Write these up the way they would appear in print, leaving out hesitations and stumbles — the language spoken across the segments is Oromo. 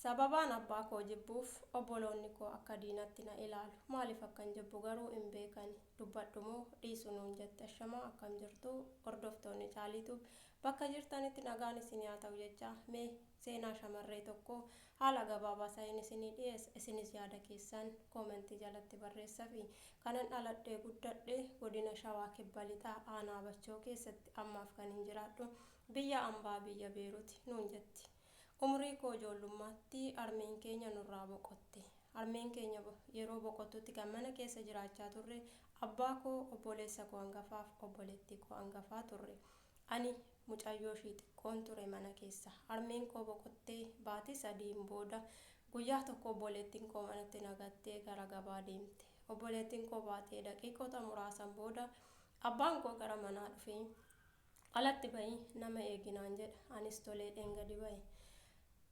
Sababaan abbaa koo jibbuuf obboloonni koo akka diinatti na ilaalu. Maaliif akkan jibbu garuu hin beekani. Dubbadhu moo dhiisu nuun jette. Ashamaa akkam jirtu hordoftoonni Caalii Tube bakka jirtanitti nagaan isinii haa ta'u jechaa mee seenaa shamarree tokkoo haala gabaabaa ta'een isinii dhiyeessa. Isinis yaada keessan koomentii jalatti barreessafi. Kanan dhaladhee guddadhe godina Shawaa Kibba Lixaa aanaa Bachoo keessatti ammaaf kanin jiraadhu biyya ambaa biyya Beeruti nuun jetti. Umurii koo ijoollummaatti harmeen keenya nurraa boqotte. Harmeen keenya yeroo boqottutti kan mana keessa jiraachaa turre abbaa koo, obboleessa koo angafaaf obboleettii koo angafaa turre. Ani mucayyoo ishii xiqqoon ture mana keessa. Harmeen koo boqottee baatii sadiin booda guyyaa tokko obboleettiin koo manatti na gattee gara gabaa deemte. Obboleettiin koo baatee daqiiqota muraasan booda abbaan koo gara manaa dhufee Alatti ba'i nama eegi naan jedha. Anis tole jedheen gadi ba'e.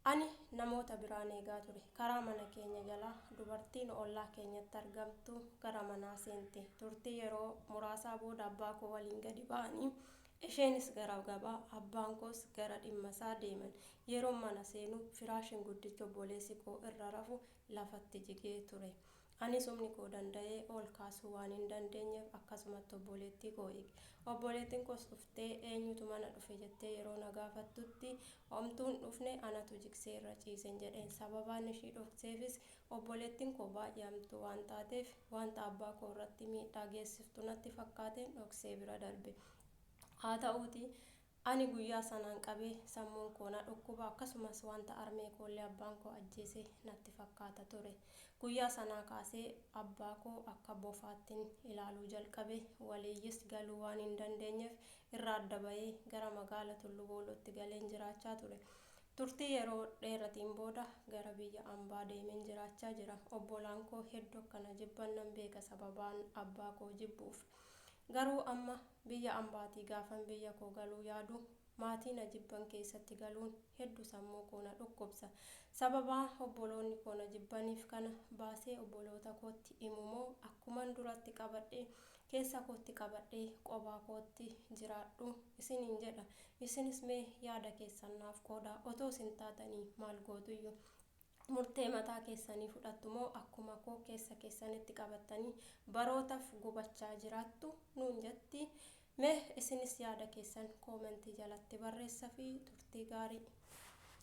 Ani namoota biraan eegaa ture. Karaa mana keenya jalaa dubartiin ollaa keenyatti argamtu gara manaa seente. Turtii yeroo muraasaa booda abbaa koo waliin gadi ba'anii isheenis gara gabaa, abbaan koos gara dhimmasaa deeman. Yeroon mana seenu firaashiin guddichi obboleessi koo irra rafu lafatti jigee ture. Anis humni koo danda'ee ol kaasuu waan hin dandeenyeef akkasumatti obboleettii koo eege. Obboleettiin koos dhuftee eenyutu mana dhufe jettee yeroo na gaafattutti homtuu hin dhufne anatu jigsee irra ciisen jedheen. Sababaan ishii dhokseefis obboleettiin koo baay'ee hamtuu waan taateef wanta abbaa koo irratti miidhaa geessiftu natti fakkaateen dhoksee bira darbe. Haa ta'uutii Ani guyyaa sanaan qabee sammuun koo na dhukkuba, akkasumas wanta armee koollee abbaan koo ajjeese natti fakkaata ture. Guyyaa sanaa kaasee abbaa koo akka bofaattin ilaaluu jalqabe, waliiyyis galuu waan hin dandeenyeef irraa adda bahee gara magaala Tullu Boolootti galeen jiraachaa ture. Turtii yeroo dheeratiin booda gara biyya ambaa deemeen jiraachaa jira. Obbolaan koo heddu akka na jibban nan beeka sababaan abbaa koo jibbuuf. Garuu amma biyya ambaatii gaafan biyya koo galuu yaadu maatii na jibban keessatti galuun heddu sammuu koo na dhukkubsa. Sababaa obboloonni koo na jibbaniif kana baasee obboloota kootti himu moo akkuman duratti qabadhe keessa kootti qabadhee qobaa kootti jiraadhu isiniin jedha. Isinis mee yaada keessan naaf qoodaa. Otoo isin taatanii maal gootuyyu? Murtee mataa keessanii fudhattu moo akkuma koo keessa keessanitti qabattanii barootaf gubachaa jiraattu nuun jetti. Mee isinis yaada keessan koomentii jalatti barreessafii turtii gaarii.